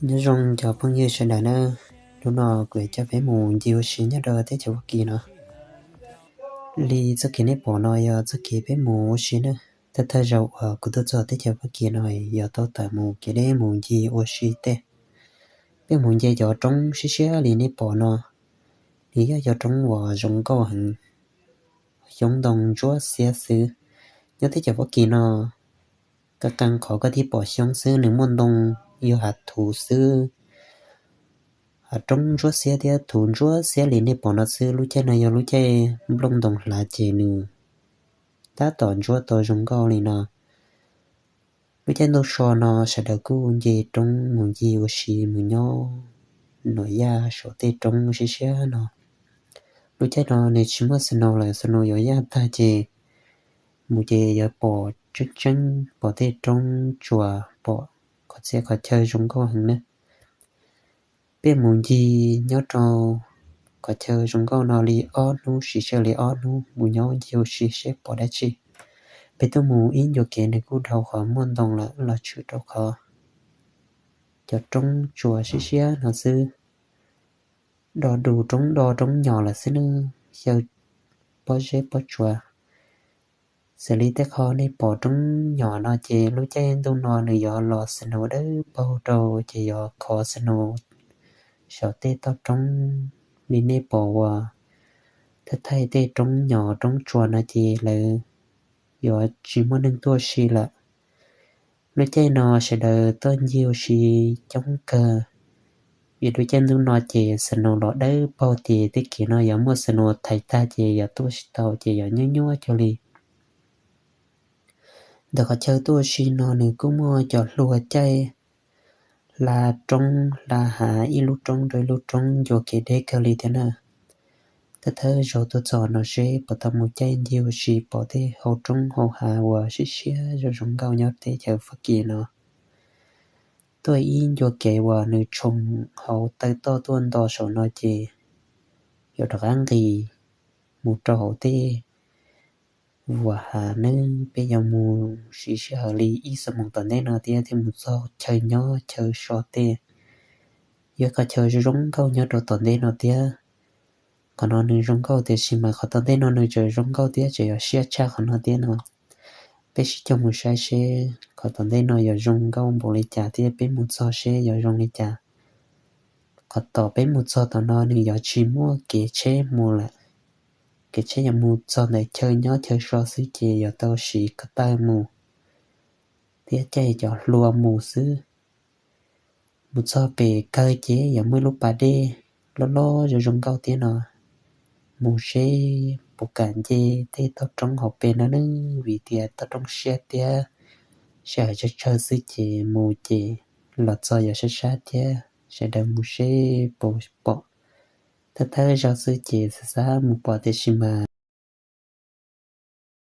Nyob zoo cov phooj ywg sawv daws nawb, hnub no kuv yuav coj peb mus ncig ua si nyob rau teb chaws Fab Kis no. Li txoj kev nej pom no yog txoj kev peb mus ua si nawb. Thawj thawj zaug uas kuv tuaj txog teb chaws Fab Kis no yog tau tawm mus kev deb mus ncig ua si tej. Peb mus nce cov roob siab siab li nej pom no, nws yog cov roob uas zoo nkauj heev, xyoob ntoo ntsuab xiab xwb. Nyob teb chaws Fab Kis no, koj qee qhov koj thiaj pom xyoob xwb, nws muaj ntoo yog hav thuv xwb. Hav roob ntsuab xiab thiab thuv ntsuab xiab li nej pom no xwb. Lub caij no yog lub caij nplooj ntoo hlav ces nws tab tom ntsuab tau zoo nkauj li no. Lub caij ntuj so no sawv daws kuj nce roob mus ncig ua si mus nyob nuam yaj saum tej roob siab siab no. Lub caij no nws tsis muaj snow lawm, snow yuav yaj tag ces mus ces yuav pom tseeb tseeb, pom tej roob tsuas pom qhov txhia qhov chaw zoo nkauj heev nawb. Peb mus ncig nyob rau qhov chaw zoo nkauj no li ob hnub, siv sij hawm li ob hnub mus nyob ncig ua si seb pom dab tsi. Peb tuaj mus ib ncua kev nws kuj dhau qhov muaj ntoo lawm los tshwm rau qhov cov roob tsuas siab siab no xwb. Do du roob do roob nyos lawm xwb nawb, xyaw pob zeb pob tsuas. Xws li tej qho nej pom roob nyos no ces lub caij ntuj no nws yuav los snow dawb paug rau ces yuav khov snow saum tej toj roob li nej pom uas thaij thaij tej roob nyos roob tsuas no ces lawv yuav tsis muaj neeg tuaj ua si lawm. Lub caij no sawv daws tuaj ncig ua si coob kawg, vim lub caij ntuj no ces snow los dawb paug ces tej kev no yuav muaj snow thaiv tag ces yuav tuaj tsis tau ces yuav nyuaj nyuaj cuag li. Ntawm qhov chaw tuaj ua si no nws kuj muaj cov hlua caij hla roob hla hav ib lub roob rau ib lub roob ncua kev deb kawg li thiab na. Thawj thawj zaug tuaj txog no seb puas tau mus caij ncig ua si pom tej hau roob hau hav uas siab siab zoo zoo nkauj nyob teb chaws Fab Kis no. Tuaj ib ncua kev uas nws tshoov hauv taw toj tuaj nto saum no ces yuav rov qab nqis mus rau hauv tej vuas hav nawb. Peb yuav mus siv sij hawm li ib xuab moos tom ntej no thiab thiaj mus txog chaw nyob chaw so tej. Yog qhov chaw zoo zoo nkauj nyob rau tom ntej no thiab. Qhov no nws zoo nkauj tiam sis mas qhov tom ntej no nws tseem zoo nkauj thiab tseem yuav siab tshaj qhov no thiab no. Peb sib coj mus saib seb qhov tom ntej no yuav zoo nkauj npaum li cas thiab peb mus txog seb yuav zoo li cas. Qhov tom peb mus txog tom no nws yuav tsis muaj kev tsheb mus lawm. Kev tsheb yuav mus txog ntawm chaw nyob chaw so xwb ces yuav tau siv ko taw mus thiab caij cov hlua mus xwb. Mus txog pem kawg ces yuav muaj ib lub pas dej loj loj zoo zoo nkauj thiab no. Mus seb puas kam nce tej toj roob hauv pes no nawb, vim tias toj roob siab thiab sij hawm tsawg tsawg xwb ces mus ces los txog yuav sab sab thiab. Sawv daws mus seb puas pom. Thawj thawj zaug xwb ces xav xav mus pom tiam sis mas